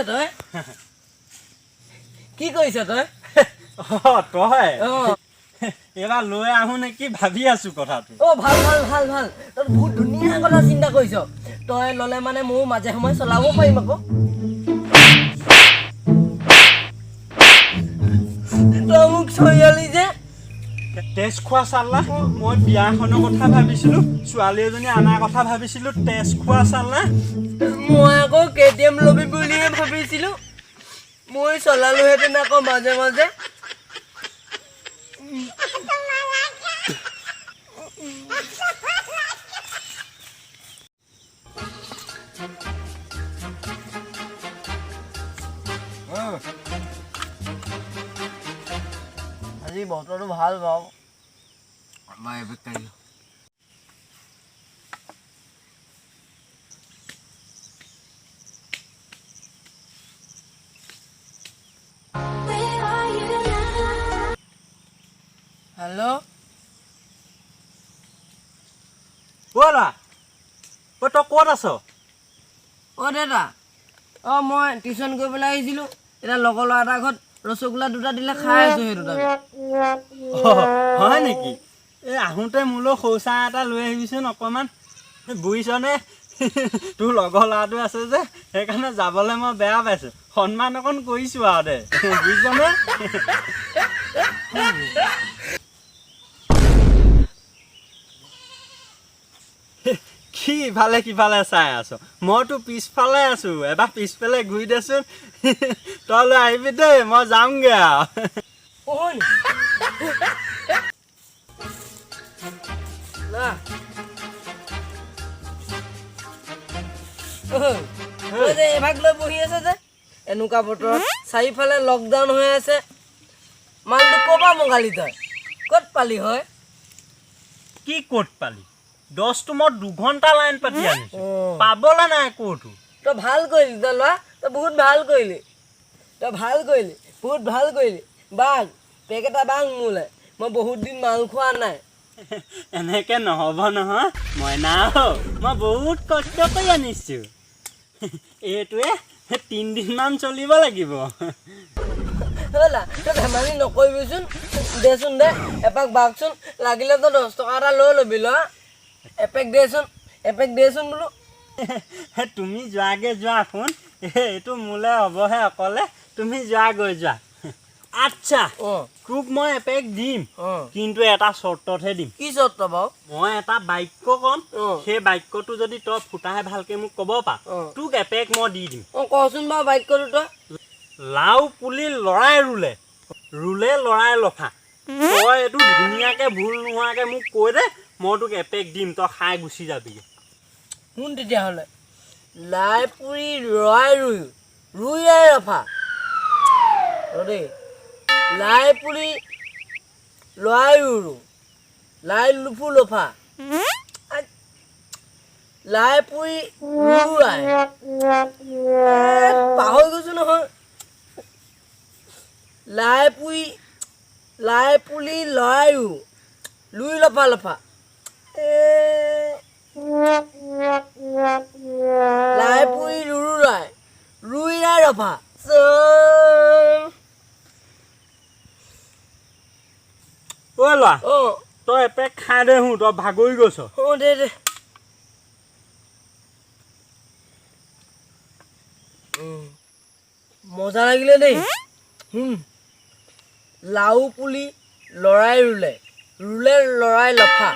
তই? কি কৰিছ তই? অ, তই? অ। এইবাৰ লৈ আহো নেকি ভাবি আছো কথাটো। অ, ভাল ভাল ভাল ভাল, তই বহুত ধুনীয়া কথা চিন্তা কৰিছ। তই ল'লে মানে ময়ো মাজে সময়ে চলাব পাৰিম আকৌ। তই মোক চৰিয়ালি যে। তেজ খোৱা চাল্লা, মই বিয়াখনৰ কথা ভাবিছিলো, ছোৱালী এজনী অনাৰ কথা ভাবিছিলো, তেজ খোৱা চাল্লা। মই আকৌ কে টি এম ল'বি বুলিহে ভাবিছিলো, মই চলালোহেঁতেন আকৌ মাজে মাজে। আজি বতৰটো ভাল বাৰু। হেল্ল'। অ ল'ৰা, অ তই ক'ত আছ? অ দেউতা, অ মই টিউশ্যন কৰি পেলাই আহিছিলোঁ, এতিয়া লগৰ ল'ৰা এটাৰ ঘৰত ৰসগোল্লা দুটা দিলে, খাই আছোঁ সেই দুটাকে। অ, হয় নেকি? এই আহোঁতে মোলৈ সৰু চাহ এটা লৈ আহিবিচোন অকণমান, বুজিছনে? তোৰ লগৰ ল'ৰাটো আছে যে, সেইকাৰণে যাবলৈ মই বেয়া পাইছোঁ, সন্মান অকণ কৰিছোঁ আৰু দে, বুজিছনে? কি ইফালে সিফালে চাই আছ? মইতো পিছফালে আছোঁ, এবাৰ পিছফালে ঘূৰি দেচোন। তই লৈ আহিবি দেই, মই যামগৈ আৰু। অ, হয় নেকি? না। ঐ, তই যে এভাগ লৈ বহি আছ যে, এনেকুৱা বতৰত চাৰিওফালে লকডাউন হৈ আছে, মালটো ক'ৰ পৰা মগালি তই? ক'ত পালি হয়? কি ক'ত পালি? দহটো মই 2 ঘণ্টা লাইন পাতি আনিছো, পাবলৈ নাই ক'তো। তই ভাল কৰিলি, তই ল'ৰা, তই বহুত ভাল কৰিলি, তই ভাল কৰিলি, বহুত ভাল কৰিলি। বাঘ পেক এটা বাং মোলৈ, মই বহুত দিন মাল খোৱা নাই। এনেকে নহ'ব নহয় মইনা, অ, মই বহুত কষ্ট কৰি আনিছো, এইটোৱে 3 দিনমান চলিব লাগিব। হ'লা, তই ধেমালি নকৰিবিচোন। দেচোন দে, এপাক বাকচোন, লাগিলে তই 10 টকা এটা লৈ ল'বি। ল'ৰা, এপেক দেচোন, এপেক দেচোন বোলো। তুমি যোৱাগে যোৱা, শুন, এইটো মোলে হ'বহে অকলে, তুমি যোৱাগৈ যোৱা। আচ্ছা, তোক মই এপেক দিম, কিন্তু এটা চৰ্ততহে দিম। কি চৰ্ত বাৰু? মই এটা বাক্য ক'ম, সেই বাক্যটো যদি তই ফুটাই ভালকে মোক ক'ব পাৰ, তোক এপেক মই দি দিম। অঁ, কচোন বাৰু বাক্যটো তই। লাও পুলি লৰাই ৰুলে, ৰুলে লৰাই লফা। তই এইটো ধুনীয়াকে ভুল নোহোৱাকে মোক কৈ দে, মই তোক এপেক দিম, তই খাই গুচি যাবিগে। শুন তেতিয়াহ'লে, লাই পুৰি ৰৰাই ৰুই, ৰুই ৰাই ৰফা। ৰ দেই, লাই পুৰি লৰাই ৰুৰো, লাই লুফু লফা, লাই পুৰি ৰুৰাই, পাহৰি গৈছো নহয়। লাই পুৰি, লাই পুলি লৰাই ৰু, লুই লফা লফা, এ লাই পুৰি ৰুৰাই, ৰুই ৰাই ৰফা। ঐ ল'ৰা, তই এপেক খাই দে হো, তই ভাগৰি গৈছ। অঁ, দে দে। মজা লাগিলে দেই। লাও পুলি লৰাই ৰুলে, ৰুলে লৰাই লফা।